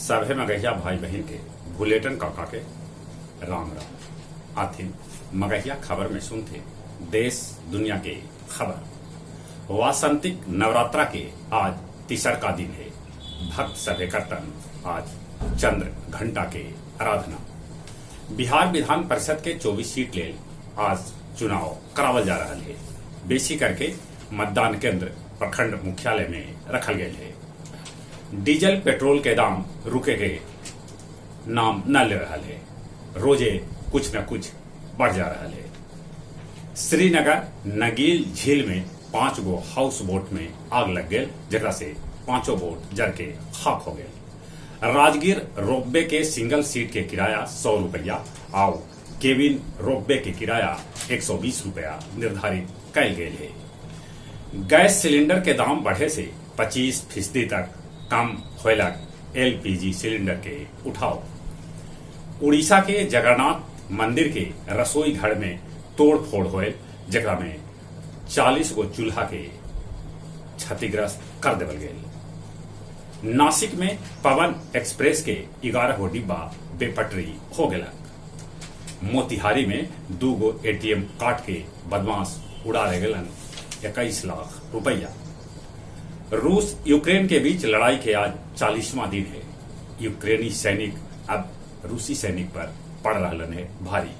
सभे मगहिया भाई बहिन के भुलेटन काका के राम राम। आथिन मगहिया खबर में सुनथे देश दुनिया के खबर। वासंतिक नवरात्रा के आज तीसरका दिन है। भक्त सभे करतन आज चंद्र घंटा के आराधना। बिहार विधान परिषद के 24 सीट लेल आज चुनाव करावल जा रहा है। बेसी करके मतदान केंद्र प्रखंड मुख्यालय में रखल गए है। डीजल पेट्रोल के दाम रुके के नाम न ले रहा है। रोजे कुछ न कुछ बढ़ जा रहा है। श्रीनगर नगील झील में 5 गो हाउस बोट में आग लग गए, जकरा से 5 बोट जर के खाक हो गए। राजगीर रोपवे के सिंगल सीट के किराया 100 रुपया आउ केबिन रोपवे के किराया 120 रुपया निर्धारित कैल गेल है। गैस सिलेंडर के दाम बढ़े से 25% तक कम होयलक एलपीजी सिलेंडर के उठाव। उड़ीसा के जगन्नाथ मंदिर के रसोई घर में तोड़ फोड़ होयल, जकरा में 40 गो चूल्हा के क्षतिग्रस्त कर देवल गेल। नासिक में पवन एक्सप्रेस के 11 गो डिब्बा बेपटरी हो गेलक। मोतिहारी में 2 गो एटीएम काट के बदमाश उड़ा ले गेलन 21 लाख रुपया। रूस यूक्रेन के बीच लड़ाई के आज 40वां दिन है। यूक्रेनी सैनिक अब रूसी सैनिक पर पड़ रहा है भारी।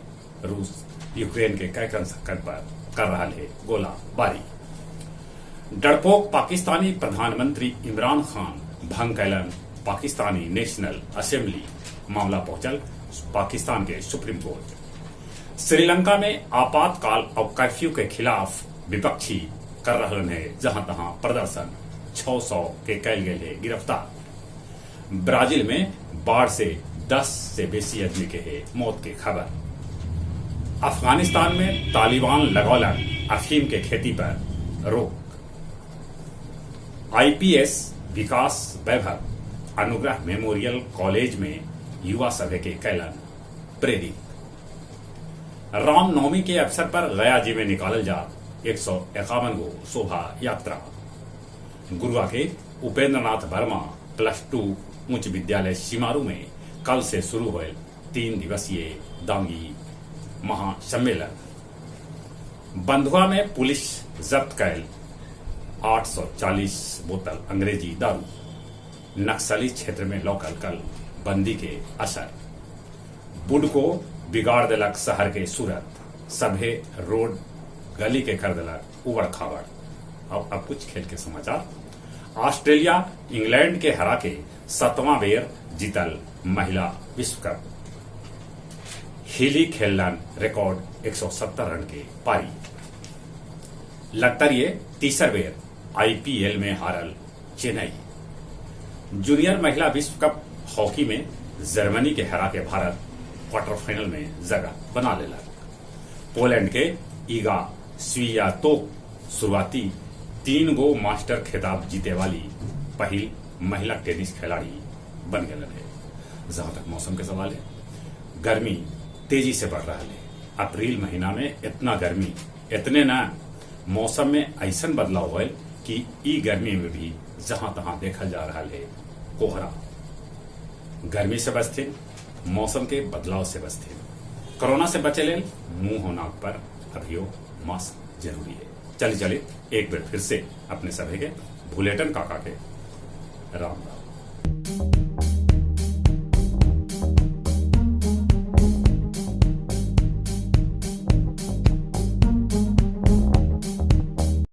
रूस यूक्रेन के कैकन सक्कर पर कर रहा है गोलाबारी। डरपोक पाकिस्तानी प्रधानमंत्री इमरान खान भंग कैलन पाकिस्तानी नेशनल असेंबली। मामला पहुंचल पाकिस्तान के सुप्रीम कोर्ट। श्रीलंका में आपातकाल और कर्फ्यू के खिलाफ विपक्षी कर रहे हैं जहां तहां प्रदर्शन। 600 के कैल गए है गिरफ्तार। ब्राजील में बाढ़ से 10 से बेसी आदमी के है मौत की खबर। अफगानिस्तान में तालिबान लगौलक अफीम के खेती पर रोक। आईपीएस विकास वैभव अनुग्रह मेमोरियल कॉलेज में युवा सभा के कैलन प्रेरित। रामनवमी के अवसर पर गया जी में निकालल जा 151 गो शोभा यात्रा। गुरुआ के उपेंद्र नाथ वर्मा +2 उच्च विद्यालय सिमारू में कल से शुरू हुए 3 दिवसीय दांगी महासम्मेलन। बंधुआ में पुलिस जब्त कैल 840 बोतल अंग्रेजी दारू। नक्सली क्षेत्र में लोकल कल बंदी के असर। बुडको बिगाड़ देलक शहर के सूरत। सभे रोड गली के कर देलक उबड़ खाबड़। और अब कुछ खेल के समाचार। ऑस्ट्रेलिया इंग्लैंड के हरा के 7वां बेर जीतल महिला विश्व कप। हिली खेलन रिकॉर्ड 170 रन के पारी। लगता ये तीसर बेर आईपीएल में हारल चेन्नई। जूनियर महिला विश्व कप हॉकी में जर्मनी के हरा के भारत क्वार्टर फाइनल में जगह बना लेलक। पोलैंड के ईगा स्वियातोक शुरुआती 3 गो मास्टर खिताब जीते वाली पहिल महिला टेनिस खिलाड़ी बन गए है। जहां तक मौसम के सवाल है, गर्मी तेजी से बढ़ रहा है। अप्रैल महीना में इतना गर्मी, इतने ना मौसम में ऐसा बदलाव हुआ कि ई गर्मी में भी जहां तहां देखा जा रहा है कोहरा। गर्मी से बचते, मौसम के बदलाव से बचते, कोरोना से बचे लेल मुंह और नाक पर अभियो मास्क जरूरी है। चले चले एक बार फिर से अपने सभी के भुलेटन काका के राम राम।